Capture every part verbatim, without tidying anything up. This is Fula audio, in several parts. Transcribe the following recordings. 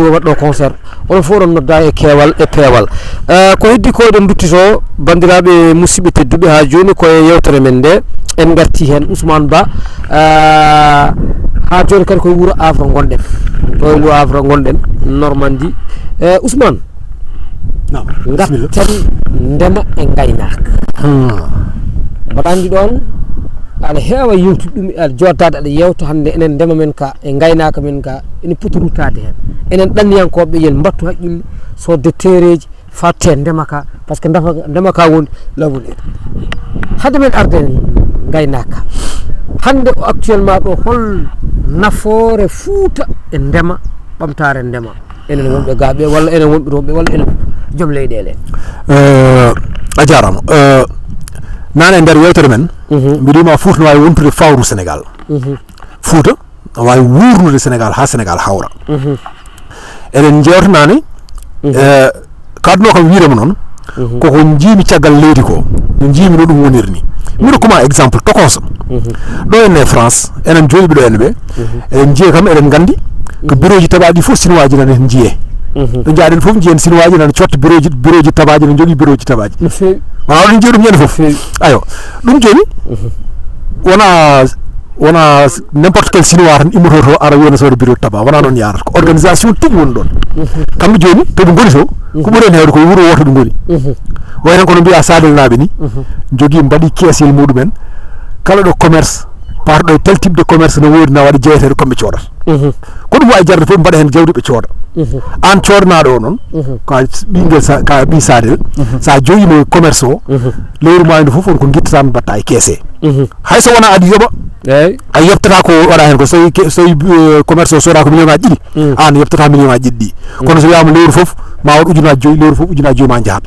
waɗɗo concert. Onon fof oɗon nodda e keewal e peewal. Eh, ko heddi ko eɗen nduttito, banndiraaɓe musidɓe tedduɓe, haa jooni ko e yewtere men nde en ngarti heen. Ousmane Ba, eh, haa jooni kadi koye wuro Havre ngonɗen. Ɗo e wuro Havre ngonɗen, Normandie. Eh, Ousmane, ngarten ndema e ngaynaaka. Mbaɗa anndi ɗoon, aɗa heewa yewtude ɗum, aɗa jooɗtaade, aɗa yewta hannde enen ndema men ka e ngaynaaka men ka, ene poti ruttaade heen. Enen ɗanniyankooɓe, yen mbattu haqqille, sodde tereeji, fatte ndema ka, parce que ndema, ndema ka woni laawol en. Hade men arde ngaynaaka. Hannde o actuellement ɗo, hol nafoore Fuuta e ndema, ɓamtaare ndema? Enen wonɓe gaaɓe, walla enen wonɓe toon ɓe, walla enen joom leyɗeele? Eh, a jaaraama. Eh, nane e nder yewtere men, mbiɗo wima Fuuta no waawi wontude fawru Sénégal. Fuuta no waawi wuurnude Sénégal haa Sénégal hawra. Eɗen njeewta nane, eh, kaadno kam wiide mo noon, koko njiimi caggal leydi ko, no njiimi no ɗum woniri ni. Miɗo kuma exemple tokooso. Ɗo enne France, enen jooɗiiɓe ɗo enne ɓe, eɗen njiya kam, eɗen nganndi ko bureauji tabaɗi fof sinwaaji nana heen njiyee. Ɗo njaaɗen fof njiyen sinwaaji nana cotta bureauji, bureauji tabaji, no njogii bureauji tabaji. No feewi. Wona oɗon njiya ɗum ñande fof. Feewi. Ayo, ɗum jooni, wona, wona n'importe quel chinois tan immoto to ara wiyana sooda bureau taba, wona noon yarata. Ko organisation tigi woni ɗoon. Kamɓe jooni, to ɓe ngoni to, ko ɓuri heen heewde ko e wuro wooto ɓe ngoni. Wayi tan kono mbiya Sadel naaɓe ni, njogii mbaɗi keesel muɗumen, kala ɗo commerce, par ɗo e tel type de commerce no woodi na waɗa jeeyeteeɗo kamɓe coodata. Ko ɗum wawi jarde fof mbaɗa heen jawdi ɓe cooda. Aan coodanaɗo o noon, ka ɓingel sa, ka ɓi Sadel, sa joyimo e commerce o, lewru ma ndu fof on ko guitta tan mbatta e keese. Hay so wona aɗa yoɓa, a yebtata ko waɗa heen ko so tawi ke-, so tawi, eh, commerce o sooda ko million ngaji ɗiɗi, aan yebtata million ngaji ɗiɗi ɗi. Kono so wiyama lewru fof ma waɗ ujunaji joyyi, lewru fof ujunaji joyyi ma jahat.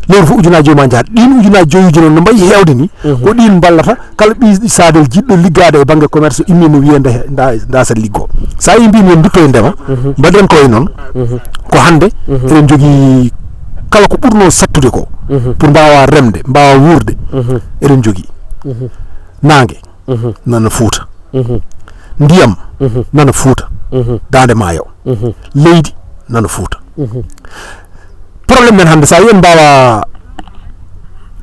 Lewru fof ujunaji joyyi ma jahat. Ɗin ujunaji joyyi uji noon no mbayi hewde ni, ko ɗin mballata kala ɓi Sadel jiɗɗo liggaade e bannge commerce, immi no wiye nda, nda, nda sa liggo. Sa yi mbimi en ndutto e ndema, mbaɗen ko e noon. Ko hannde eɗen jogii kala ko ɓurno sattude ko, pour mbawa remde, mbawa wuurde, eɗen jogii. Naange nana Fuuta. Ndiyam nana Fuuta. Daande Maayo. Leydi nana Fuuta. Problème men hannde, so a yi en mbaawa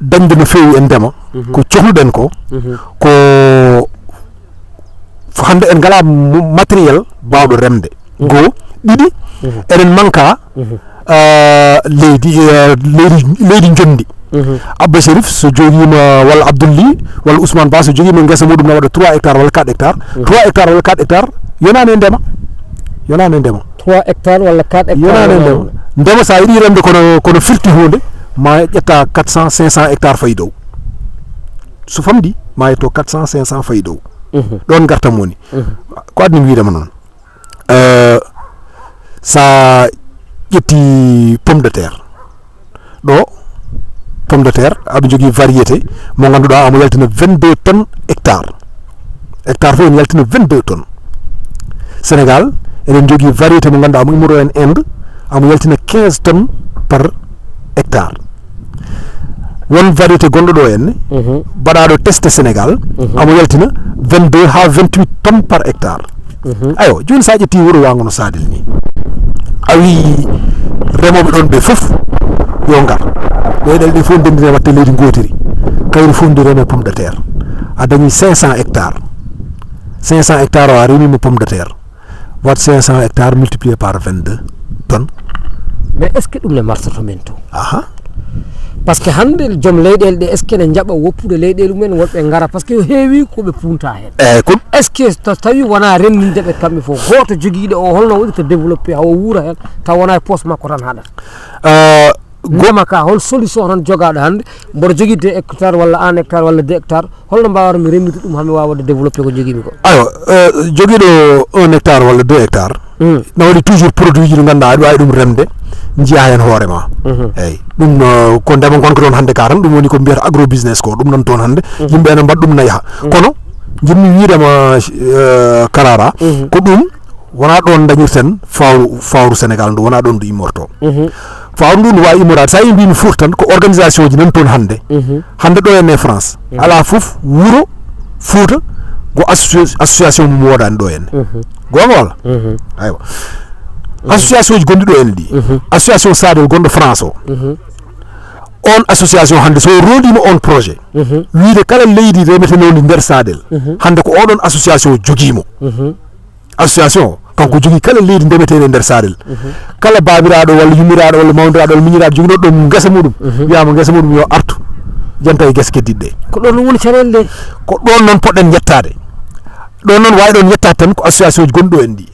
dañde no feewi e ndema, ko cohluɗen ko, ko hannde en ngalaa mo-, matériel baawɗo remde. Goo, ɗiɗi, eɗen manka, ah, leydi, ah, leydi, leydi njondi. Abba Sherif so jogiima, walla Abdoul Ly, walla Ousmane Ba so jogiima ngesa muɗum na waɗa trois hectares walla quatre hectares. Trois hectares walla quatre hectares, yonaani e ndema. Yonaani e ndema. Trois hectares walla quatre hectares. Yonaani e ndema. Ndema, so a yiɗi remde kono, kono firti huunde, ma ƴetta quatre cents, cinq cents hectares fayi dow. So famɗi, ma ƴetto quatre cents, cinq cents fayi dow. Ɗoon ngartam woni. Ko addi mi wiide ma noon. Euh, sa ƴetti pomme de terre, ɗo pomme de terre aɓe jogii variété mo ngannduɗaa amo yaltina vingt-deux tonnes hectare. Hectare fof ene yaltina vingt-deux tonnes. Sénégal, eɗen jogii variété mo ngannduɗaa mo immoroo en Inde, amo yaltina quinze tonnes par hectare. Won variété gonɗo ɗo henne, mbaɗaɗo testé Sénégal, amo yaltina vingt-deux ha vingt-huit tonnes par hectare. Ayo, joni sa ƴetti wuro wango no Sadel ni, a wi remoɓe ɗon ɓe fof yo ngar. Leyɗele ɗe fof ndenndine watte leydi gotiri, kayru fof ndi reme pomme de terre. A dañi cinq cents hectares. Cinq cents hectares o a remima pomme de terre. Wat cinq cents hectares multiplié par vingt-deux tonnes. Mais est-ce que ɗum ne marsoto men to? Aha. Parce que hannde joom leyɗeele ɗe, est-ce que ne njaɓa woppude leyɗeele mumen, wonɓe ngara, parce que heewi ko ɓe punta heen. Eyyi, ko est-ce que so tawi wona renndinde ɓe kamɓe fof, gooto jogiiɗo o holno waɗirta développé, hawa wuura heen, taw wona e poos makko tan haɗata? Euh, go- Ndema ka, hol solution tan jogaaɗo hannde? Mboɗo jogii deux hectares walla un hectare walla deux hectares, holno mbaawatmi remnude ɗum haa mi waawa waɗde développé ko njogiimi ko? Ayo, euh, jogiiɗo un hectare walla deux hectares, na waɗi toujours produit ji ɗi ngannduɗaa aɗa waawi ɗum remde, njiya heen hoore ma. Eyyi, ɗum, euh, ko ndema ngonka toon hannde ka tan, ɗum woni ko mbiyata agro business ko, ɗum nan toon hannde, yimɓe ene mbaɗa ɗum na yaha. Kono, njiɗmi wiide ma, euh, Karara, ko ɗum wona ɗon dañirten fawru, fawru Sénégal ndu, wona ɗon ndu immorto. Fawru ndu no wawi immoraade. Sa yi mbimi Fouta tan, ko organisation ji nan toon hannde. Hannde ɗo henne France, ala fof wuro Fouta ngo associ-, association mum wodani ɗo henne. Gonga walla? Aywa. Association uji gonɗi ɗo en ɗi. Association Sadel gonɗo France o. On association hannde so rondima on projet, wiide kala leydi remetenondi nder Sadel, hannde ko oɗon association jogimo. Association o kanko jogii kala leydi ndemeteeɗo e nder Sadel. Kala baabiraaɗo walla yummiraɗo walla mawdiraɗo walla miñiraɗo joginoɗo ɗon ngesa muɗum, wiyama ngesa muɗum yo artu, janta e gese keddiɗe ɗe. Ko ɗon woni caɗeele ɗe. Ko ɗon noon poɗɗen yettaade. Ɗon noon wawi ɗon yettaade tan ko association uji gonɗo en ɗi.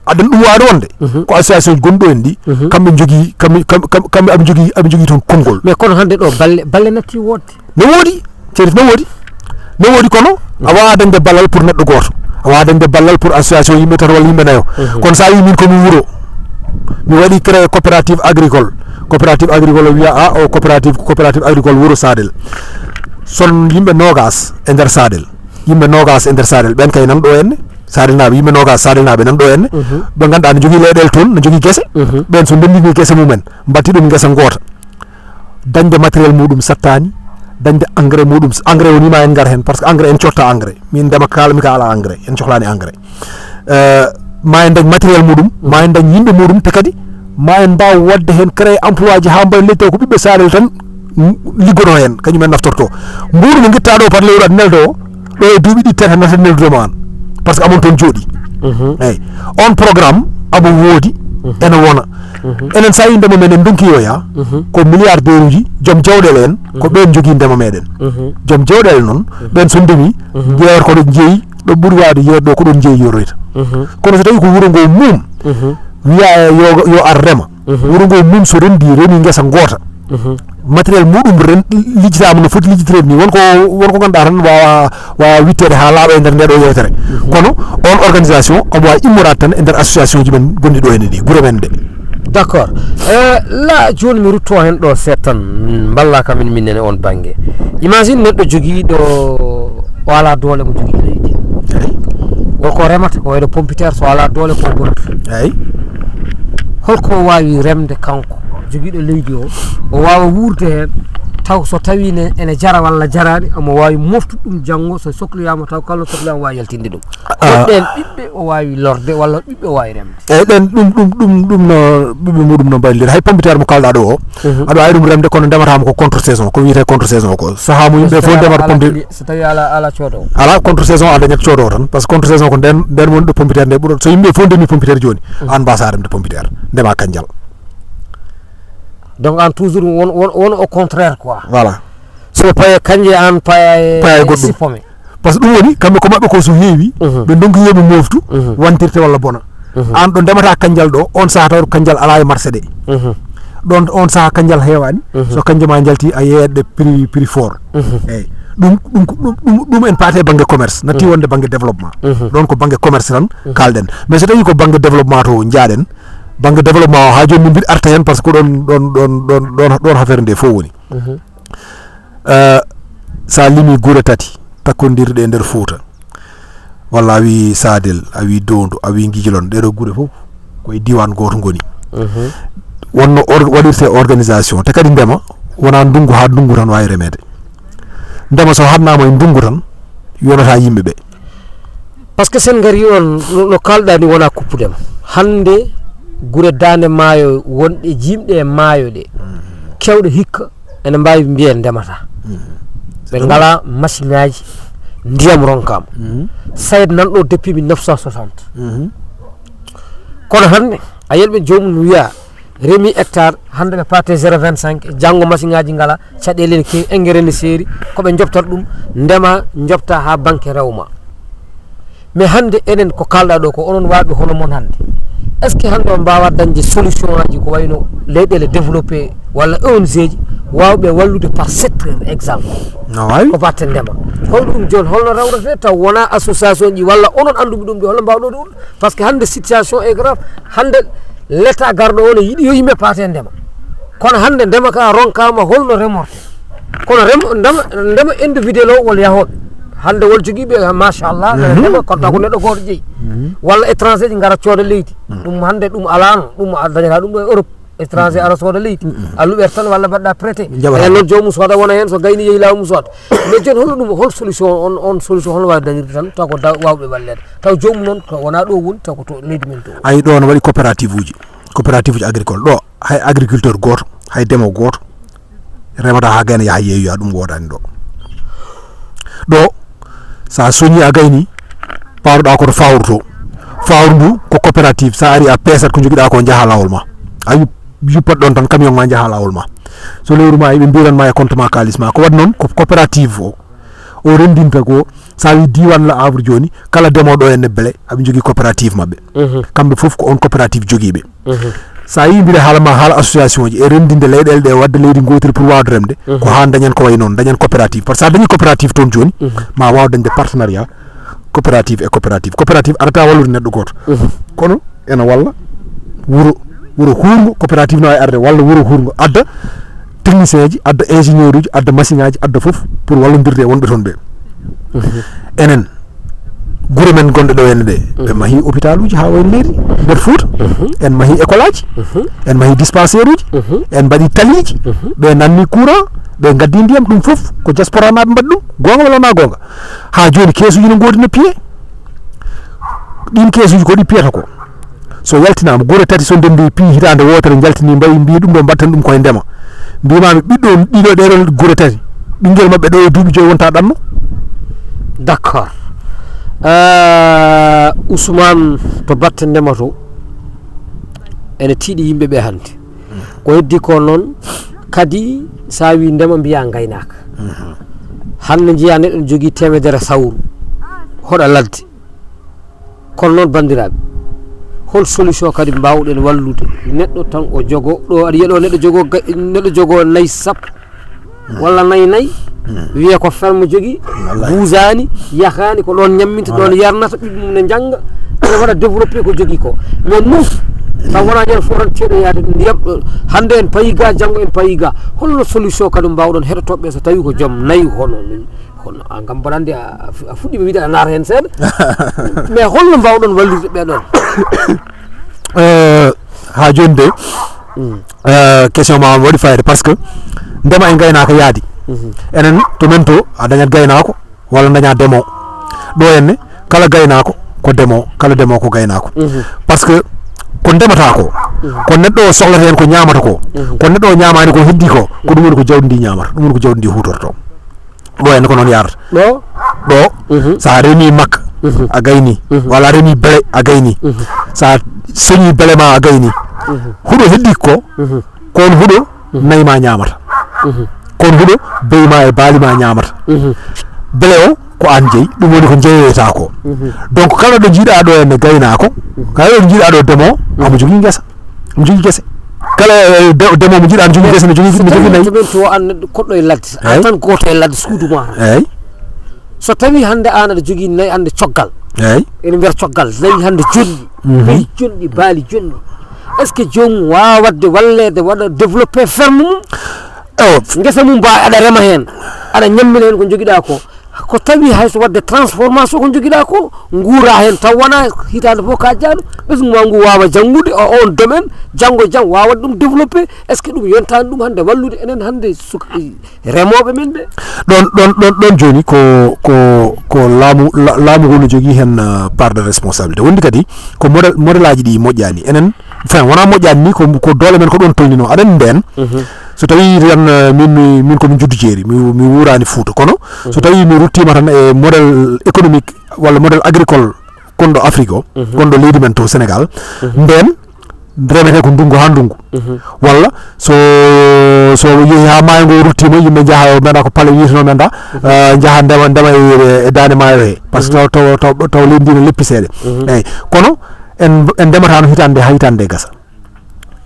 Aɗen ɗum wawi wonde ko association uji gonɗo en ɗi, kamɓe jogii, kamɓe, kamɓe, kamɓe aɓe jogii, aɓe jogii toon konngol. Mais kono hannde ɗo balle, balle natti wodde. Ne woodi, Ceerif, ne woodi. Ne woodi, kono a wawa dañde ballal pour neɗɗo gooto. A wawa dañde ballal pour association yimɓe tato walla yimɓe nayo. Kono sa wi min komi wuro, mi waɗi créé coopérative agricole. Coopérative agricole o wiya a o coopérative, coopérative agricole wuro Sadel. Son yimɓe nogas e nder Sadel. Yimɓe nogas e nder Sadel ɓen kay nan ɗo henne. Sadelnaɓe, yimɓe nogas Sadelnaɓe nan ɗo henne. Ɓe ganduɗa ne jogii leyɗele toon, ne jogii gese. Ɓen so ndendini gese mumen, mbatti ɗum ngesa goota. Dañde matériel muɗum sattani, dañde engrais muɗum, engrais woni ma en ngar hen, parce que engrais en cotta engrais. Min ndema kala mi ka ala engrais, en cohlani engrais. Eh, ma en dañ matériel muɗum, ma en dañ yimɓe muɗum, te kadi ma en mbaw wadde hen créé emploi ji ha mbaɗa leydi taw ko ɓiɓɓe Salel tan liggono hen, kañum en naftorto. Mburu mo guitta ɗo par lewru aɗa neldo o, ɗo e duuɓi ɗiɗi tati nata neldude ma an, parce que amon toon jooɗi. Eyyi, on programme amo woodi, ene wona. Enen sa yi ndema men en donki yo ya, ko milliardaire uji, joom jawɗele en, ko ɓen jogii ndema meɗen. Joom jawɗele noon, ɓen so ndemi, jeeyata ko ɗo jeeyi, ɗo ɓuri wawde yeeɗo ɗo ko ɗon jeeyi yoroyta. Kono so tawi ko wuro ngo mum, wiya yo, yo ar rema. Wuro ngo mum so rendi, remi ngesa goota. Matériel muɗum ren, lijjitama no foti lijjitirede ni. Won ko, won ko ganduɗa tan wawa, wawa wittede ha laaɓa e nder nde ɗo yewtere. Kono on organisation omo wawi immorade tan e nder association ji men gonɗi ɗo henne ɗi, gure men ɗe. D'accord. Eh, la joni mi rutto hen ɗo seeɗa tan, min mballa kam min, min nene on banggue. Imagine neɗɗo jogiɗo o ala doole mo jogii leydi. Eyyi. Won ko remata, ko wayno pompiteer, so ala doole ko bonata. Eyyi. Holko o wawi remde kanko jogiɗo leydi o, o wawa wuurde hen, taw so tawi ne ene jara walla jarani, omo wawi moftude ɗum janngo so sohloyama, taw kala no sohloyama wawi yaltinde ɗum. Ah. Ɗen ɓiɓɓe o wawi lorde walla ɓiɓɓe o wawi remde. Eyyi, ɗen ɗum, ɗum, ɗum, ɗum no ɓiɓɓe muɗum no mbaylidir. Hay pompiteer mo kalɗa ɗo o, aɗa wawi ɗum remde kono ndematama ko contre saison, ko wiyete contre saison ko. Saaha mo yimɓe fof ndemata pompiteer. So tawi ala, ala coodowo. Ala contre saison a dañat coodowo tan, parce que contre saison ko nden, nden woni ɗo pompiteer nde ɓuurata. So yimɓe fof ndemi pompiteer joni, an mbasa remde pompiteer, ndema kanjal. Donc an toujours won, won, won au contraire quoi. Voilà. So paye kanje an paya e, paya e goɗɗum. Sippome. Par ce que ɗum woni kamɓe ko maɓɓe ko so heewi, ɓe donki yoɓe moftu, wantirte walla bona. An ɗo ndemata kanjal ɗo, on saaha taw kanjal ala e marché ɗe. Ɗon on saaha kanjal heewani, so kanje ma jalti a yeeyat ɗe prix, prix fort. Eyyi. Ɗum, ɗum, ɗum, ɗum, ɗum en paate banggue commerce, natti wonde banggue développement. Ɗon ko banggue commerce tan kalɗen. Mais so tawi ko banggue développement to jaaɗen, banggue développement o ha joni min mbiɗa arta hen par ce que ɗon, ɗon, ɗon, ɗon, ɗon, ɗon affaire nde fof woni. Eh, sa limi gure tati takkodirɗe e nder Fouta, walla a wi Sadel, a wi Dondu, a wi Guijlon, ɗeɗo gure fof ko e diwan goto goni. Wonno or-, waɗirte organisation, te kadi ndema wona ndungu ha ndungu tan wawi remede. Ndema so hannama e ndungu tan yonata yimɓe ɓe. Par ce que sen ngari on no, no kalɗa ni wona kuppudema. Hande gure dande maayo wonɗe jimɗe e maayo ɗe, kewɗe hikka ene mbawi mbiyen ndemata. Ɓe ngala machine ngaji, ndiyam ronkama. Sayed nan ɗo depuis mille neuf cent soixante. Kono hande a yiyat ɓe joomum wiya remi hectare, hande ɓe paate zéro vingt-cinq, janngo machine ngaji ngala, caɗele ne kewi, engrais ne seeri, ko ɓe jobtata ɗum, ndema, jobta ha banque rewma. Mais hande enen ko kalɗa ɗo ko, onon waɓe hono mon hande, est ce que hande on mbawa dañde solution ngaji ko wayno leyɗele développé walla O N G ji wawɓe wallude par secteur exemple? No wawi. Ko batte ndema. Holɗum joni, holno rewrete taw wona association ji walla onon anduɓe ɗum ɗi, holno mbawɗo ɗum? Par ce que hande situation est grave. Hande l'État garɗo o ne yiɗi yo yimɓe paate ndema. Kono hande ndema ka ronkama holno remorte. Kono rem-, ndema, ndema individuel o wol yahoɓe. Hande wol jogiiɓe, machallah, ndema kono taw ko neɗɗo goto jeeyi. Walla étranger ji ngara cooda leydi. Ɗum hande ɗum alano, ɗum a dañata ɗum ɗo e Europe. Étranger ara sooda leydi. A luɓer tan walla mbaɗɗa prêté. Enen noon joomum sooda wona hen, so gayni yeehi lawmum sooda. Mais joni holno ɗum, hol solution on, on solution holno wawi dañirde tan taw ko da-, wawɓe wallede? Taw joomum noon ko wona ɗo woni, taw ko to leydi men to. Ayi, ɗo no waɗi coopérative uji. Coopérative uji agricole ɗo, hay agriculteur gooto, hay demowo gooto remata haa gayna yaha yeeyoya, ɗum woodaani ɗo. Ɗo, so a soñii a gayni, paruɗa ko to fawru to. Fawru ndu ko coopérative, so a ari a peesat ko njogiɗa ko, njaha laawol ma. A yup-, yuppat ɗon tan, camion ma njaha laawol ma. So lewru ma, ɓe mbiran ma e compte ma, kaalis ma. Ko waɗi noon, ko coopérative o, o renndinta ko, so a wi diiwaan Le Havre jooni, kala demoɗo en e Bele, aɓe njogii coopérative maɓɓe. Mhm. Kamɓe fof ko on coopérative jogiiɓe. Mhm. So a yii mbiɗa haala ma haala association ji e renndinde leyɗeele ɗe, waɗde leydi ngootiri pour waawde remde, mhm, ko haa dañen ko wayi noon, dañen coopérative. Par ce que so a dañii coopérative toon jooni, mhm, ma waaw dañde partenariat coopérative e coopérative. Coopérative arata wallude neɗɗo gooto. Mhm. Kono ena walla wuro, wuro huurngo, coopérative no waawi arde walla wuro huurngo, adda technicien ji, adda ingénieur uji, adda machine aji, adda fof pour wallondirde e wonɓe toon ɓe. Mhm. Enen, gure men gonɗe ɗo henne ɗe, ɓe, mhm, mahi hôpital uji haa wayno leeri nder Fuuta. Mhm. En mahi école aji, mhm, en mahi dispensaire uji, mhm, en mbaɗi taliiji, mhm, ɓe nanni courant, ɓe ngaddi ndiyam, ɗum fof ko diaspora naaɓe mbaɗi ɗum. Goonga walla wonaa goonga? Haa jooni keesuji no ngoodi no piye. Ɗiin keesuji ko ɗi piyata ko. So yaltinaama, gure tati so ndenndi piyi hitaande wootere, njaltini mbayi, mbiyi ɗum ɗo mbaɗten ɗum koye ndema. Mbimami ɓiɗɗo on, ɗiɗo ɗeɗon gure tati, ɓinngel maɓɓe ɗo e duuɓi joyi wonta ɗanno. D'accord. Euh, Ousmane, to batte ndema to, ene tiiɗi yimɓe ɓe hannde. Ko heddi ko noon, kadi so a wi ndema mbiya ngaynaaka. Mhm. Hannde njiya neɗɗo ne jogii teemedere sawru, hoɗa ladde. Kono noon, banndiraaɓe, hol solution kadi mbaawɗen wallude neɗɗo tan o jogo, ɗo aɗa yiya ɗo neɗɗo jogo ga-, neɗɗo jogo nayi sappo, hmm, walla nayi nayi, hmm, wiya ko ferme jogi, wallahi, buusaani, yahaani, ko ɗoon ñamminta, ɗoon, wallahi, yarnata, ɓiɓɓe mum ne njannga, ene waɗa développé ko jogi ko. Mais noon, taw wonaa ñande fof tan ceeɗo yaade ndiyam, ɗo, hannde en payi ga, janngo en payi ga. Holno solution kadi mbaawɗon heɗotooɓe ɓe so tawii ko joom nayi hono Kono a ngam mbaɗa anndi a, a fu-, a fuɗɗiima wiide aɗa naata heen seeɗa. Mais holno mbaawɗon wallirde ɓee ɗoon? Euh, haa jooni de, mm, euh, question ma on waɗi fayida, par ce que ndema e ngaynaaka yaadi. Mhm. Enen to men to, a dañat gaynaako walla daña demoo. Ɗo henne, kala gaynaako ko demoo, kala demoo ko gaynaako. Mhm. Par ce que ko ndemata ko, mhm, ko neɗɗo o sohlata heen ko ñaamata ko, mhm, ko neɗɗo o ñaamaani ko heddi ko, ko ɗum woni ko jawdi ndi ñaamata, ɗum woni ko jawdi ndi huutorto. Ɗo henne ko noon yaarata. Ɗo? Ɗo, mhm, so a remi makka, mhm, a gayni, mhm, walla a remi bele, a gayni. Mhm. So a soñi bele ma, a gayni. Mhm. Huɗo heddi ko, mhm, ko on huɗo, mhm, nayi ma ñaamata. Mhm. Ko on huɗo beyi ma e baali ma ñaamata. Mhm. Bele o ko aan jeyi, ɗum woni ko jeyoyta ko. Mhm. Donc kala ɗo jiiɗa ɗo henne gaynaako, mhm, kala ɗo jiiɗa ɗo demoo, mhm, omo jogii ngesa. Omo jogii gese. Kala, eh, de-, demoo mo jiiɗa, omo jogii gese, no jogii, no jogii nayi. So tawii to an neɗɗo koɗɗo e ladde, a tan gooto e ladde suudu ma tan. Eey. So tawii hannde aan aɗa jogii nayi hannde coggal. Eey. Ene mbiyata coggal, nayi hannde jonɗi, mhm, beyi jonɗi, baali jonɗi. Est-ce que joomum waawaa waɗde walleede, waɗa développé ferme mum? Ewa. Ngesa mum mba aɗa rema heen, aɗa ñammina heen ko njogiɗaa ko. Ko tawi hay so waɗde transformation ko njogiɗaa ko, nguura heen taw wonaa hitaande fof ka jaaɗo, ɓesngu ma ngu waawa janngude o, on domaine, janngo e jam waawa waɗde ɗum développé. Est-ce que ɗum yontaani ɗum hannde wallude enen hannde suka-, remooɓe men ɓe? Ɗoon, ɗoon, ɗoon, ɗoon jooni ko, ko, ko laamu, la-, laamu ngu no jogii heen, euh, part de responsabilité. Wondi kadi ko modèle, modèle aji ɗi moƴƴaani. Enen, enfin, wonaa moƴƴaani ni, ko, ko doole men ko ɗoon tolnino. Aɗa anndi ndeen, mhm, so tawii tan, euh, min, mi-, min ko min juddu jeeri, mi, mi wuuraani Fuuta. Kono so, mhm, tawii mi ruttiima tan e modèle économique walla modèle agricole gonɗo Afrique o, mhm, gonɗo leydi men to Sénégal, mhm, ndeen remetee ko ndunngu haa ndunngu. Mhm. Walla so, so yehi haa maayo ngo ruttiima, yimɓe njaha, mbiɗa ko pale wiyetenoo men ɗa, mhm, eh, njaha ndema, ndema e, e daande maayo he. Par ce que, mhm, taw, taw, taw, taw leydi ndi no leppi seeɗa. Mhm. Eeyi, kono en, en ndemataano hitaande nde haa hitaande nde gasa.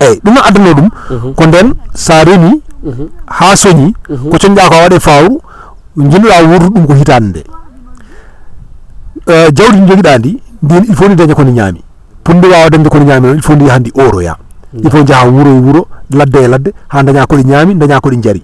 Eeyi, ɗum no addanoo ɗum, mhm, ko ndeen so a remii, mhm, haa soñii, mhm, ko coñɗaa ko a waɗe fawru, njiɗ-ɗaa wuurdu ɗum ko hitaande nde. Eh, jawdi ndi njogiɗaa ndi, ndin il faut ndi daña ko ndi ñaami. Pour ndi waawa dañde ko ndi ñaami noon, il faut ndi yaha ndi ooroya. Il faut njaha wuro e wuro, ladde e ladde, haa daña ko ɗi ñaami, daña ko ɗi njari.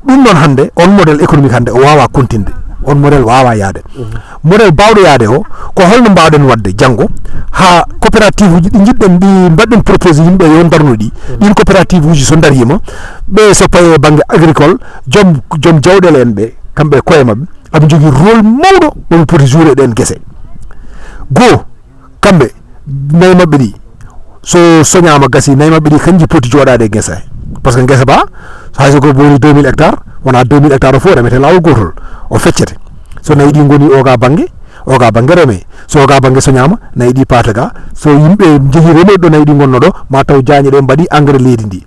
Ɗum noon hannde, on modèle économique hannde, o waawaa continde. On modèle waawaa yahde. Mhm. Modèle baawɗo yahde o, ko holno mbaawɗen waɗde janngo haa coopérative uji ɗi njiɗɗen, ɗi mbaɗɗen proposé yimɓe yo ndarnu ɗi. Mhm. Ɗiin coopérative uji so ndariima, ɓe so paye bannge agricole, joom, joom jawɗeele en ɓe, kamɓe e koye maɓɓe, aɓe njogii rôle mawɗo mo ɓe poti jouer e ɗeen gese. Goo, kamɓe, nayi maɓɓe ɗi, So soñaama, gasi, nayi maɓɓe ɗi kanji poti jooɗaade e ngesa he. Par ce que ngesa ba, so hay so ko boori deux mille hectares, wonaa deux mille hectares o fof remete laawol gootol, o feccete. So nayi ɗi ngoni oga bannge, oga bannge reme. So oga bannge soñaama, nayi ɗi paata ga. So yimɓe njehi remoyde ɗo nayi ɗi ngonno ɗo, ma taw jaañe ɗe mbaɗi engrais leydi ndi.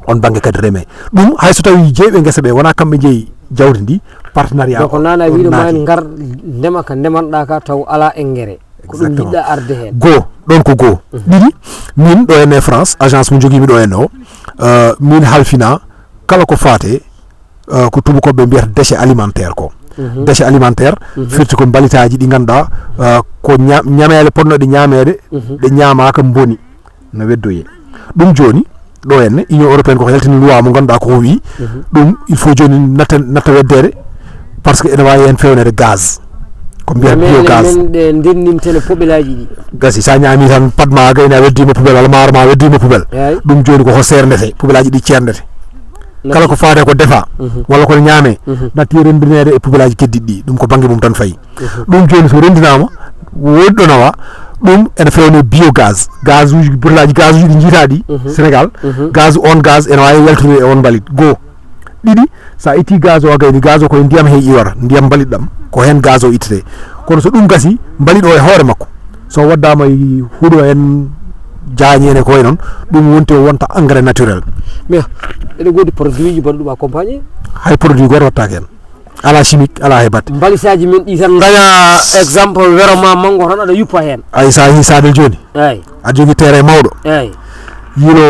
On bannge kadi reme. Ɗum hay so tawi jeyɓe ngesa ɓe wonaa kamɓe njeyi jawdi ndi, partenariat. Donc, o nana wiɗo ma en ngar ndema ka ndemanɗa ka taw ala engrais. Ko ɗum jiɗɗa arde heen. Goo, ɗon ko goo. Ɗiɗi, min ɗo en e France, agence mo jogiimi ɗo en o, euh, min halfina kala ko faate, euh, ko tubakoɓe mbiyata déchet alimentaire ko. Déchet alimentaire, firti ko mbalitaji ɗi ngannduɗaa, euh, ko ña-, ñameele potnoɗe ñaameede, ɗe ñaamaaka mboni, no weddoyee. Ɗum jooni, ɗo henne, Union européenne koko yaltini loi mo ngannduɗaa koko wii, ɗum il faut jooni natta, natta weddeede, par ce que ene waawi heen feewneede gaz. Ko mbiyata biogaz. Men ɗe ndennintene poubelle aji ɗi. Gasi, sa ñaami tan, padma a gayni a weddiima poubelle, walla maaro ma a weddiima poubelle. Eey. Ɗum jooni koko seerndete, poubelle aji ɗi ceerndete. Kala ko faate ko defa, walla ko ñaame, natti renndineede e poubelle aji keddiɗi ɗi. Ɗum ko bannge mum tan fayi. Ɗum jooni so renndinaama, woodi ɗo nawa, ɗum ene feewne biogaz. Gaz uji, botolaaji gaz uji ɗi njiitaa ɗi, Sénégal, gaz, on gaz ene waawi yaltude e on mbalit. Goo. Ɗiɗi, so a ittii gaz o a gayni, gaz o koye ndiyam he iwata, ndiyam mbalit ɗam, ko heen gaz o ittete. Kono so ɗum gasi, mbalit o e hoore makko, so waɗdaama e huɗo en, jaañe en e ko wayi noon, ɗum wonti o wonta engrais naturel. Mais eɗen ngoodi produit ji mbaɗuɗum accompagné? Hay produit gooto waɗtaake heen. Ala chimique, ala he batte. Mbalisaji men ɗi tan ndaña exemple, wero ma manngo tan aɗa yuppa heen. Ay, sa yehi Sadel jooni. Ay. Aɗa jogii terrain mawɗo. Ay. Yiro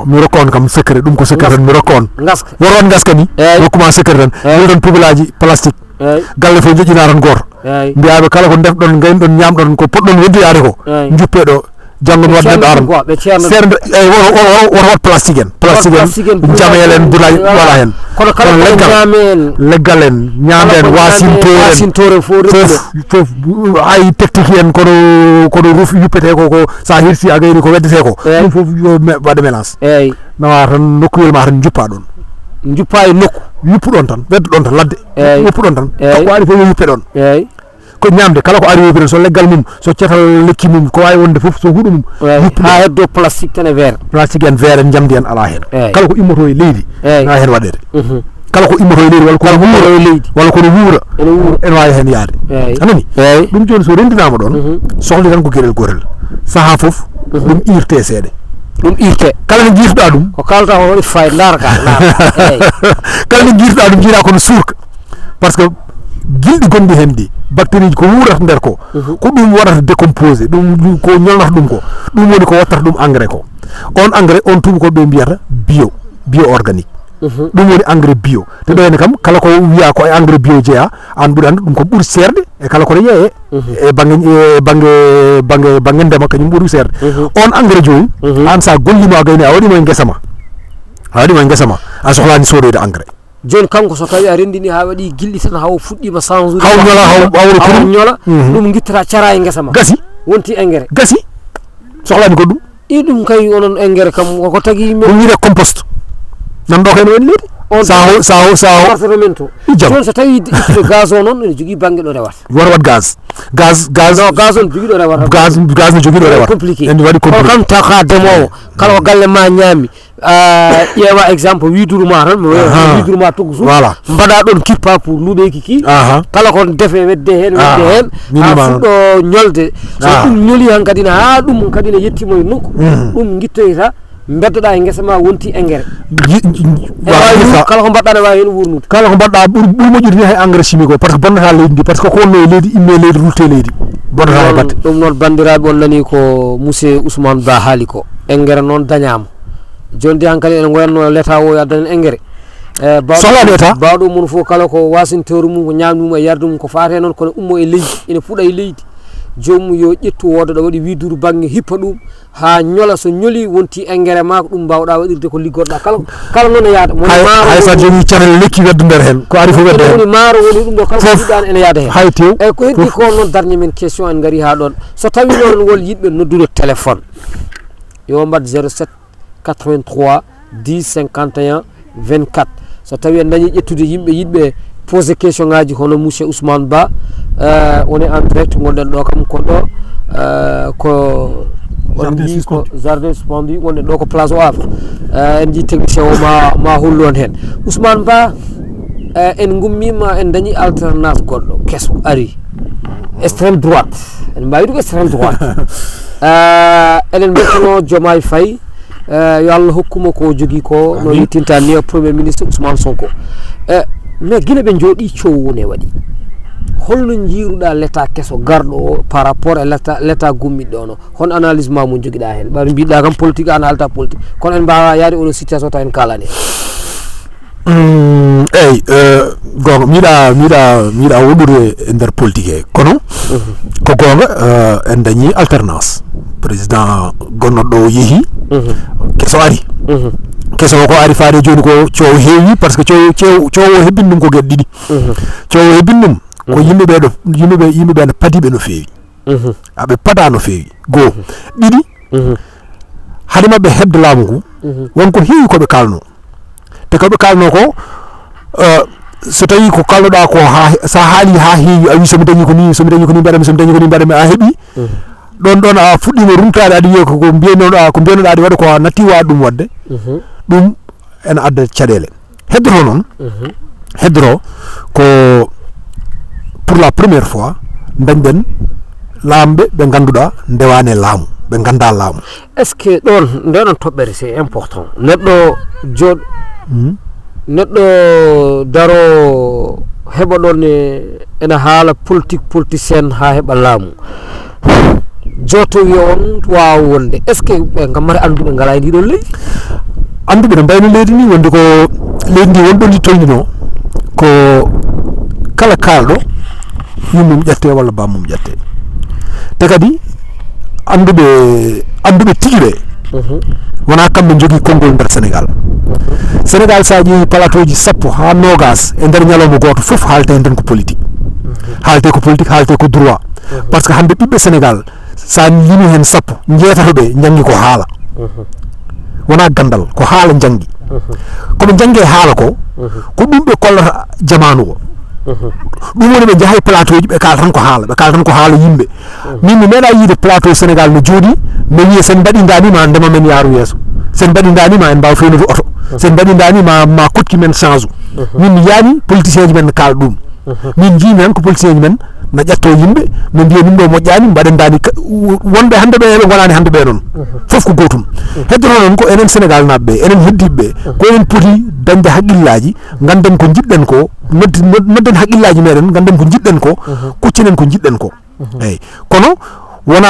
mi rokka on kam secret, ɗum ko secret tan mi rokka on. Ngaska. Woro on ngaska ni. Ay. Rokkuma secret tan. Ay. Yiro tan poubelle aji plastique. Ay. Galle fof joƴƴina tan gooto. Ay. Mbiyaɓe kala ko ndefɗon, gaynɗon, ñamɗon, ko poɗɗon weddoyaade ko. Ay. Njuppe ɗo. Janngo mi waɗ neɗɗo aran. Seernde, eyi, woto, woto, woto, woto waɗ plastique en. Plastique en, jameel en, butaaji, voilà, heen. Kono kala ko leggal, ñaame en, leggal en, ñaamde en, waasintooren, fof, fof, ay, tektiki en, kono, kono ruf yuppetee ko, ko sa hirsi a gayni ko weddetee ko. Eyi. Ɗum fof yo me-, waɗe mélange. Eyi. Nawa tan nokkuyel ma tan njuppa ɗon. Njuppa e nokku. Yuppu ɗon tan, weddo ɗon tan ladde. Eyi. Yuppu ɗon tan. Eyi. Ko waɗi fof yo yuppe ɗon. Eyi. Ko ñaamde, kala ko ari woppi tan, so leggal mum, so cetal lekki mum, ko waawi wonde fof, so huɗo mum, eyi, yuppude. Haa heddo plastique tan e verre. Plastique en, verre en, njamndi en alaa heen. Eyi. Kala ko immoto e leydi, eyi, na heen waɗeede. Mhm. Kala ko immoto e leydi, walla ko wuura, e leydi, walla kono wuura, ene wuura, ene waawi heen yahde. Eyi. A nani? Eyi. Ɗum jooni so renndinaama ɗoon, mhm, sohli tan ko geɗel gootel. Sahaa fof, mhm, ɗum iirte seeɗa. Ɗum iirte. Kala nde njiirtuɗaa ɗum. Ko kaalata ko waɗi fayda, ndaar ka, ndaar ka. Eyi. Kala nde njiirtuɗaa ɗum, njiiraa kono suurka. Par ce que gilɗi gonɗi heen ɗi, bactérie ji ko wuurata nder ko, mhm, ko ɗum waɗata décomposé, ɗum, ɗum ko ñolnata ɗum ko. Ɗum woni ko wattata ɗum engrais ko. On engrais, on tubakoɓe mbiyata bio, bio organique. Mhm. Ɗum woni engrais bio. Te ɗo henne kam, kala ko wiya ko e engrais bio jeyaa, aan ɓuri anndu ɗum ko ɓuri seerde e kala ko yeyee. Mhm. E bannge, e bannge, bannge, bannge ndema kañum ɓuri seerde. Mhm. On engrais jooni, mhm, aan sa gollimo a gayni a waɗimo e ngesa ma. A waɗimo e ngesa ma, a sohlaani soodoyde engrais. Jooni kanko so tawi a renndini haa waɗi gilɗi tan, haa o fuɗɗiima sansude. Haa o ñola, haa o, haa o, haa o ñola, mhm, ɗum ngittata cara e ngesa ma. Gasi. Wonti engrais. Gasi. Sohlaani goɗɗum. I ɗum kay onon engrais kam ko tagi men. Ɗum wiyetee compost. Nan ɗo kay no woni leydi. On sa ho, sa ho, sa ho. Département to. I jam. Jooni so tawi ittude gaz o noon ene jogii bannge ɗo rewata. Wara wat gaz. Gaz, gaz. Non, gaz on jogii ɗo rewata. Gaz, gaz no jogii ɗo rewata. Compliqué. En waɗi compliqué. Kono kam taw ka demoowo, kala ko galle ma ñaami, a ƴeewa exemple, widuru ma tan, mo aha, widuru ma tuggu suuf. Voilà. Mbaɗa ɗon kippa pour luuɓeeki ki. Aha. Kala ko defe wedde heen, wedde aha, heen. Minimum. Ha fuɗɗo ñolde. So aha, ɗum ñoli hankadi ne, ha ɗum kadi ne yettima e nokku, mhm, ɗum ngittoyta, mbeddoɗa e ngesa ma wonti engrais. Ji-, ji-, e waawi waawi wuur-, kala ko mbaɗɗa ne waawi heen wuurnude. Kala ko mbaɗɗa ɓuri, ɓuri moƴƴude ni hay engrais chimique o, par ce que bonnata leydi ndi, par ce que ko wonno e leydi, imme leydi, rutte leydi. Bonnata hay batte. Ɗum noon, banndiraaɓe, on nani ko monsieur Ousmane Ba haali ko. Engrais noon dañaama. Jooni de hankadi ene ngoyanno leta o yo addan en engrais. Eh, bawɗo sohlaani état. Bawɗo mum fof kala ko wasintoore mum, ko ñaamdu mum e yardu mum, ko faate noon, kono ummo e leydi, ene fuɗa e leydi. Joomum yo ƴettu wooda ɗo waɗi widuru bannge hippa ɗum, haa ñola, so ñoli wonti engrais ma ko ɗum mbawɗa waɗirde ko liggorɗa. Kala, kala noon e yaada. Woni hay, maaro hay woni sa jogi caɗeele lekki wedde nder heen, ko ari fof wedde heen. Woni maaro woni ɗum ɗo, kala ko fof jiɗɗa ene yaada heen. Hay tew. Eyyi, ko heddi fof ko noon, darnii men question, en ngari haa ɗoon. So tawi noon won yiɗɓe noddude téléphone, yo mbaɗ zéro sept quatre-vingt-trois dix cinquante et un vingt-quatre. So tawi en dañi ƴettude yimɓe yiɗɓe posé question ngaji hono monsieur Ousmane Ba, euh, on est en direct, ngonɗen ɗo kam ko ɗo, euh, ko On mbi ko jardin suspendu, wonde ɗo ko place o afa. Eh, en jii technicien o ma ma hollu on heen. Ousmane Ba, eh, en ngummima, en dañi alternance goɗɗo keso ari, extrême droite, en mbawi ɗum extrême droite. Eh, eɗen mbiyatano Diomaye Faye, eh, yo Allah hokkuma ko jogui ko no yettinta ni premier ministre Ousmane Sonko. Eh, mais guila ɓe jooɗi, coow ne waɗi. Holno jiiruɗa l'état keso garɗo o par rapport e l'état, l'état gummiɗɗo ono? Hon analyse ma mo jogiɗa hen? Ɓaɗo mbiɗa kam politique, an halta politique, kono en mbawa yaade oɗo situation taw en kalani. Mm, eyyi, eh, gonga, miɗa miɗa miɗa woɗɗude e nder politique he, kono ko gonga, eh, en dañi alternance. Président gonnoɗo o yeehi, keso ari. Keso o ko ari faade joni ko coow heewi, par ce que coow coow coow o hebbini ɗum ko geɗe ɗiɗi. Coow o hebbini ɗum ko yimɓeɓe ɗo, yimɓeɓe yimɓeɓe no padiɓe no feewi. Aɓe pada no feewi, goo. Ɗiɗi, hade maɓɓe hebde laamu ngu, won ko heewi koɓe kalno. Te koɓe kalno ko, eh, so tawi ko kalnoɗa ko ha, sa haali ha heewi, a wi somi dañi ko ni, somi dañi ko ni mbaɗami, somi dañi ko ni mbaɗami, a heɓi. Ɗon ɗon a fuɗɗima rumtade, aɗa wiya ko ko mbiyanoɗa, ko mbiyanoɗa aɗa waɗa ko a natti wa ɗum wadde. Ɗum ene adda caɗele. Heddoro noon, heddoro ko pour la première fois dañɗen laamɓe ɓe ngannduɗaa ndewaani e laamu, ɓe nganndaa laamu. Est ce que ɗoon, nde ɗoon toɓɓere, c'est important, neɗɗo jooɗ neɗɗo daro heɓa ɗoon e, ena haala politique, politicien haa heɓa laamu? Jooto wiya on waawa wonde, est ce que ɓe ngammata annduɓe ngalaa e ndiɗon leydi? Annduɓe no mbayno leydi ni, wonde ko leydi ndi wonɗo ndi tolnino ko kala kaalɗo yummum ƴette walla bammum ƴette. Te kadi annduɓe annduɓe tigi ɓe wona kamɓe jogii konngol nder Sénégal. Sénégal, so a ƴeewi plateau ji sappo haa noogas e nder ñalawma gooto, fof haalte heen tan ko politique. Haalte ko politique, haalte ko droit. Par ce que hannde ɓiɓɓe Sénégal, so a limi heen sappo, njeetato ɓe njanngi ko haala. Wona ganndal, ko haala njanngi. Ko ɓe njanngi e haala ko, ko ɗum ɓe kollata jamaanu o. Ɗum woni ɓe njaha e plateau ji, ɓe kaala tan ko haala, ɓe kaala tan ko haala yimɓe. Min mi meeɗa yiide plateau Sénégal no jooɗi, no wiya sen mbaɗi ndani ma ndema men yaaru yeeso. Sen mbaɗi ndani ma en mbaaw fewnude oto. Sen mbaɗi ndani ma, ma koɗki men change. Min mi yiyaani politicien ji men no kaala ɗum. Min njiimi tan ko politicien ji men na ƴetto yimɓe, no mbiya ɗum ɗo moƴƴaani, mbaɗen ndani ka-, wonɓe hannde ɓe, ɓe ngonaani hannde ɓe noon. Fof ko gootum. Heddoto noon ko enen Sénégal naaɓe ɓe, enen heddiiɓe ɓe, ko enen poti dañde haqqillaaji, ngannden ko njiɗɗen ko, noddi-, nod-, nodden haqqillaaji meɗen, ngannden ko njiɗɗen ko, kuccinen ko njiɗɗen ko. Eyyi. Kono wona,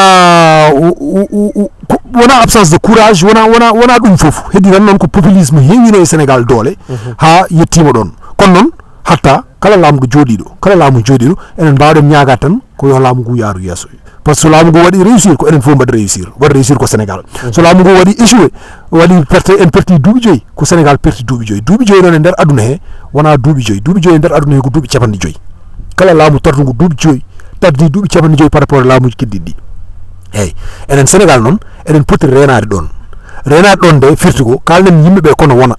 u-, u-, u-, u-, ko, wona absence de courage, wona, wona, wona ɗum fof. Heddi tan noon ko populisme heewino e Sénégal doole, haa yettiima ɗoon. Kono noon, hatta kala laamɗo jooɗiiɗo, kala laamu jooɗiiɗo, enen mbaawɗen ñaagaade tan ko yo laamu ngu yaaru yeeso. Par ce que so laamu ngu waɗi réussir, ko enen fof mbaɗi réussir. Waɗi réussir ko Sénégal. So laamu ngu waɗi échoué, waɗi perte, en perti duuɓi joyi, ko Sénégal perti duuɓi joyi. Duuɓi joyi noon e nder aduna he, wona duuɓi joyi. Duuɓi joyi e nder aduna he ko duuɓi capanɗe joyi. Kala laamu tardugu duuɓi joyi, tardi duuɓi capanɗe joyi par rapport e laamuuji keddiiɗi ɗi. Eyyi. Enen Sénégal noon, eɗen poti reenaade ɗoon. Reenaade ɗoon nde firti ko, kaalnen yimɓe ɓe kono wona.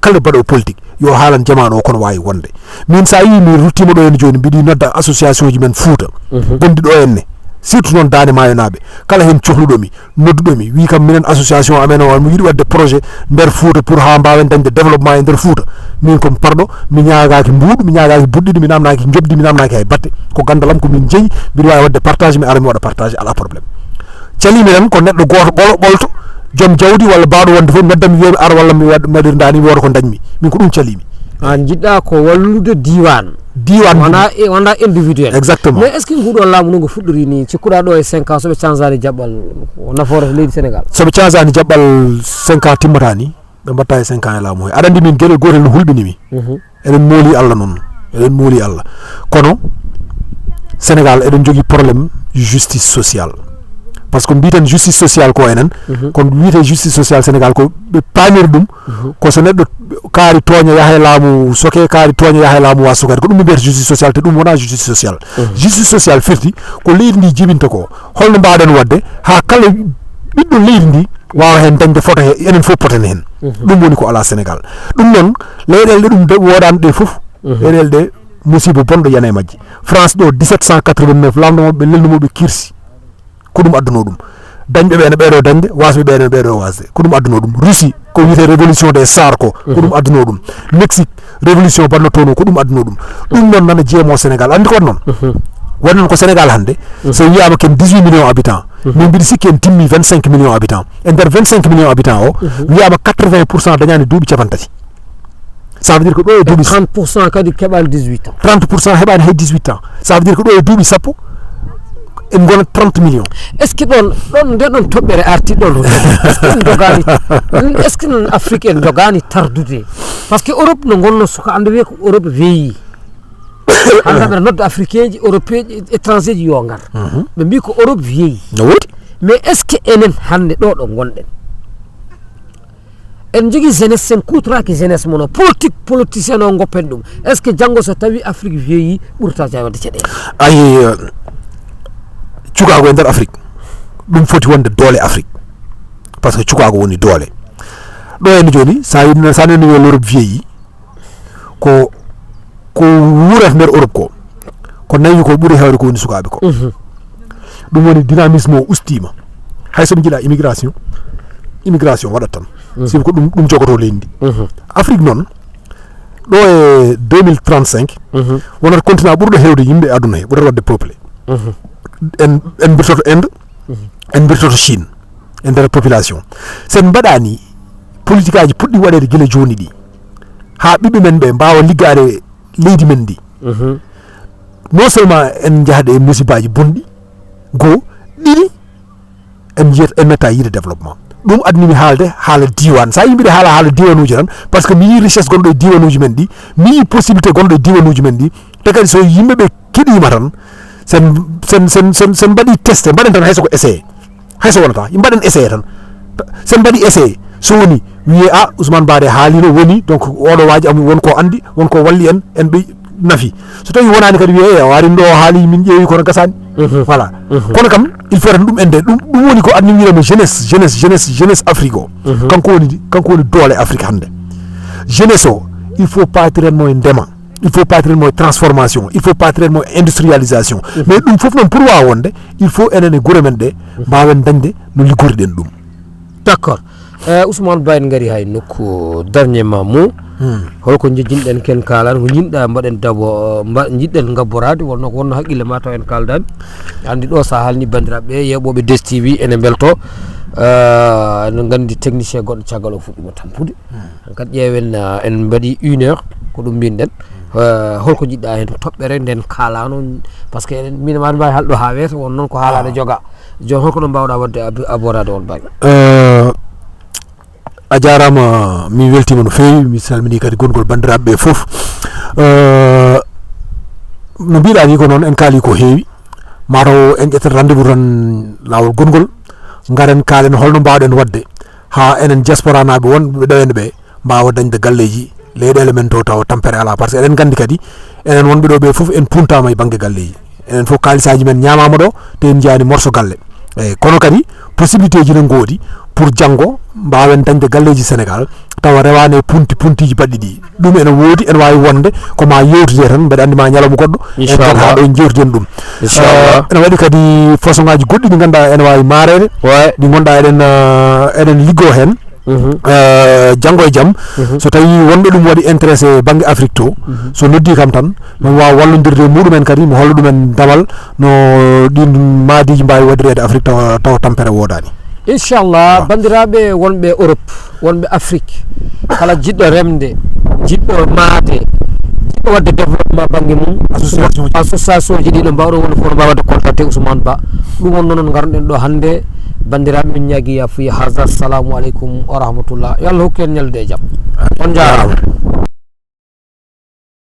Kala baɗo politique, yo haalan jamaanu o kono waawi wonde. Min so a yii mi ruttiima ɗo heen jooni, mbiɗi nodda association ji men Fuuta. Gonɗi ɗo heen ne. Surtout noon Daande Maayo naaɓe. Kala heen cohluɗo mi, nodduɗo mi, wii kam minen association amen o, mi yiɗi waɗde projet nder Fuuta pour haa mbaawen dañde développement e nder Fuuta. Min ko mi parɗo, mi ñaagaaki mbuuɗu, mi ñaagaaki buɗɗiɗi, mi naamnaaki njoɓdi, mi naamnaaki hay batte. Ko ganndal am, ko min jeyi, mbiɗa waawi waɗde partage, mi ara mi waɗa partage, alaa problème. Calimi tan ko neɗɗo gooto ɓolo-, ɓolto, joom jawdi walla baawɗo wonde fof, noddam mi wiyami ar walla mi waɗ-, mi waɗir ndani, mi wooda ko dañmi. Min ko ɗum calimi. An jiɗɗa ko wallude diiwaan. Diiwaan wona, e, wona individuel. Exactement. Mais est ce que nguɗo laamu no ngo fuɗɗori ni, cikkuɗa ɗo e cinq ans, soɓe changeani jaɓɓal, o nafoore leydi Sénégal? Soɓe changeani jaɓɓal, cinq ans timmata ni, ɓe mbatta e cinq ans e laamu he. Aɗa anndi min geɗel gootel no hulɓini mi. Eɗen mooli Allah noon. Eɗen mooli Allah. Kono Sénégal eɗen jogii problème justice sociale. Par ce que mbiten justice sociale ko enen, kono wiyete justice sociale Sénégal ko ɓe paamiri ɗum, ko so neɗɗo kaari tooña yaha e laamu soke, kaari tooña yaha e laamu wa sokede. Ko ɗum ɓe mbiyata justice sociale, te ɗum wona justice sociale. Justice sociale firti ko leydi ndi jibinta ko. Holno mbaɗen waɗde haa kala ɓiɗɗo leydi ndi waawa heen dañde foto he, enen fof poten heen. Ɗum woni ko alaa Sénégal. Ɗum noon, leyɗeele ɗe ɗum de-, woodaani ɗe fof, leyɗeele ɗe musiba bonɗo yana e majje. France ɗo, dix-sept cent quatre-vingt-neuf, laamɗo mo ɓe lelnumo ɓe kirsi. Ko ɗum adduno ɗum. Dañɓe ɓe ene ɓeeɗo dañde, wasɓe ɓe ene ɓeeɗo wasde. Ko ɗum adduno ɗum. Russie, ko wiyetee révolution des tsars ko, ko ɗum adduno ɗum. Mexique, révolution mbaɗnotono, ko ɗum adduno ɗum. Ɗum noon nana jeemo Sénégal. Anndi ko waɗi noon? Waɗi noon ko Sénégal hannde, so wiyaama ken dix-huit millions habitants, min mbiɗa sikki en timmi vingt-cinq millions habitants. E nder vingt-cinq millions habitants o, wiyaama quatre-vingts pour cent dañaani duuɓi cappanɗe tati. Ça veut dire que ɗo e duuɓi trente pour cent kadi keɓaani dix-huit ans. Trente pour cent heɓaani hay dix-huit ans. Ça veut dire que ɗo e duuɓi sappo, en ngonat trente millions. Est-ce que ɗon, ɗon, nde ɗon toɓɓere arti ɗon, est-ce que en dogaani, est-ce que non Afrique en dogaani tardude? Parce que Europe no ngonno suka, anda wiye ko Europe weeyi. Hannde aɓe nodda Africain ji, Européen ji, étranger ji yo ngar. Ɓe mbi ko Europe weeyi. No woodi. Mais est-ce que enen hannde ɗo ɗo ngonɗen? En jogii jeunesse, sen kuutoraaki jeunesse mon o. Politique, politicien o ngoppen ɗum. Est-ce que janngo so tawi Afrique weeyi ɓurta jawde caɗeele? Ayi, eh, cukaagu e nder Afrique, ɗum foti wonde doole Afrique. Parce que cukaagu woni doole. Ɗo en jooni, sa yinno, sa nani yo l'Europe weeyi, ko, ko wuurata nder Europe ko, ko nawi ko ɓuri heewde ko woni sukaaɓe ko. Ɗum woni dynamisme o ustiima. Hay so ɓe njiɗa immigration, immigration waɗat tan. Sibu ko ɗum, ɗum jogoto leydi ndi. Afrique noon, ɗo e deux mille trente-cinq, wonata continent ɓurɗo heewde yimɓe e aduna he, ɓurata waɗde peuple. En, en mbirtoto Inde, en mbirtoto Chine e nder population. Sen mbaɗaani politique aji puɗɗi waɗeede gila jooni ɗi, haa ɓiɓɓe men ɓe mbaawa liggaade leydi men ndi. Non seulement en njahde e musibaaji bonɗi, goo, ɗiɗi, en njiyat, en metta yiide développement. Ɗum adnimi haalde haala diiwaan. So a yimɓe haala, haala diiwanuuji tan, parce que mi yii richesse gonɗo e diiwanuuji men ɗi, mi yii possibilité gonɗo e diiwanuuji men ɗi. Te kadi so yimɓe ɓe keɗiima tan, sen, sen, sen, sen, sen mbaɗi testé, mbaɗen tan hay so ko essayé. Hay so wonata, mbaɗen essayé tan. Sen mbaɗi essayé, so woni, wiyee, "Ah, Ousmane Ba de haalino, woni, donc, oɗo waaji am won ko anndi, won ko walli en, en ɓe nafi." So tawi wonaani kadi wiyee, "Eh, o ari ɗo, o haali, min ƴeewi, kono gasaani." Voilà. Kono kam, il faut tan ɗum ende, ɗum, ɗum woni ko adni wiide mo jeunesse, jeunesse, jeunesse, jeunesse Afrique o. Kanko woni, kanko woni doole Afrique hannde. Jeunesse o, il faut paatiren mo e ndema. Il faut paatiren mo e transformation, il faut paatiren mo e industrialisation. Mais ɗum fof noon pour waawa wonde, il faut enen e gure men ɗe mbaawen dañde no liggoriɗen ɗum. D'accord. Eh, Ousmane Ba, en ngari hay nokku dernier ma mo. Holko njejjinɗen ken kaalan, ko njiɗɗa mbaɗen dabo, mba-, njiɗɗen ngabboraade, wonno ko wonno haqqille ma taw en kaaldaani. Anndi ɗo sa haalni banndiraaɓe yeeɓooɓe D S T V ene mbelto. Eh, no nganndi technicien goɗɗo caggal o fuɗɗima tampude. Kadi ƴeewen, ah, en mbaɗi une heure, ko ɗum mbinɗen. Eh, holko njiɗɗa heen toɓɓere nden kaalano? Parce que eɗen, min maɗa mbawi haalɗo ha weeso, won noon ko haalaɗo joga. Jooni holko ɗum mbawɗa waɗde ab-, aborade on bangge? Eh, a jarama, mi weltima no feewi, mi salmini kadi gongol bandiraɓe ɓe fof. Eh, no mbiɗa ni ko noon, en kaali ko heewi. Mataw en ƴettat rendez-vous tan lawol gongol, ngaren kaalen holno mbawɗen waɗde ha enen diaspora naɓe wonɓe ɗo en ɓe mbawa dañde galleji leyɗele men to taw tampere ala, par ce que eɗen gandi kadi enen wonɓe ɗo ɓe fof en puntama e banggue galleji, enen fof kalisaji men ñamama ɗo, te en jiyani morso galle. Eyyi, kono kadi possibilité ji ne goodi pour janggo mbawen dañde galleji Sénégal tawa rewane e punti, puntiji baɗɗi ɗi. Ɗum ene woodi, ene wawi wonde ko ma yewtide tan, mbeɗa andi ma ñalawma goɗɗo en tan ha ɗo jewtiden ɗum. Inchallah. Eh, ene waɗi kadi façon ngaji goɗɗi ɗi ganduɗa ene wawi maarede, ɗi gonda eɗen, eh, eɗen liggo hen. Eh, janngo e jam, so tawi wonɓe ɗum waɗi intéressé banggue Afrique to, so noddi kam tan, mami wawa wallodirde e muɗumen kadi, mi holla ɗumen damal no ɗin maadiji mbawi waɗireede Afrique tawa, tawa tampere wodani. Inchallah, bandiraɓe wonɓe Europe, wonɓe Afrique, kala jiɗɗo remde, jiɗɗo maade, jiɗɗo wadde développement banggue mum, association ji ɗi no mbawɗo woni fof no mbawi wadde contacté Ousmane Ba. Ɗum wonno noon ngarɗen ɗo hannde. Bandiraɓe, min ñaagui yafuya. Haza, assalamu aleykum wa rahmatullah. Yo Allah hokku en ñallude e jam. On jarama.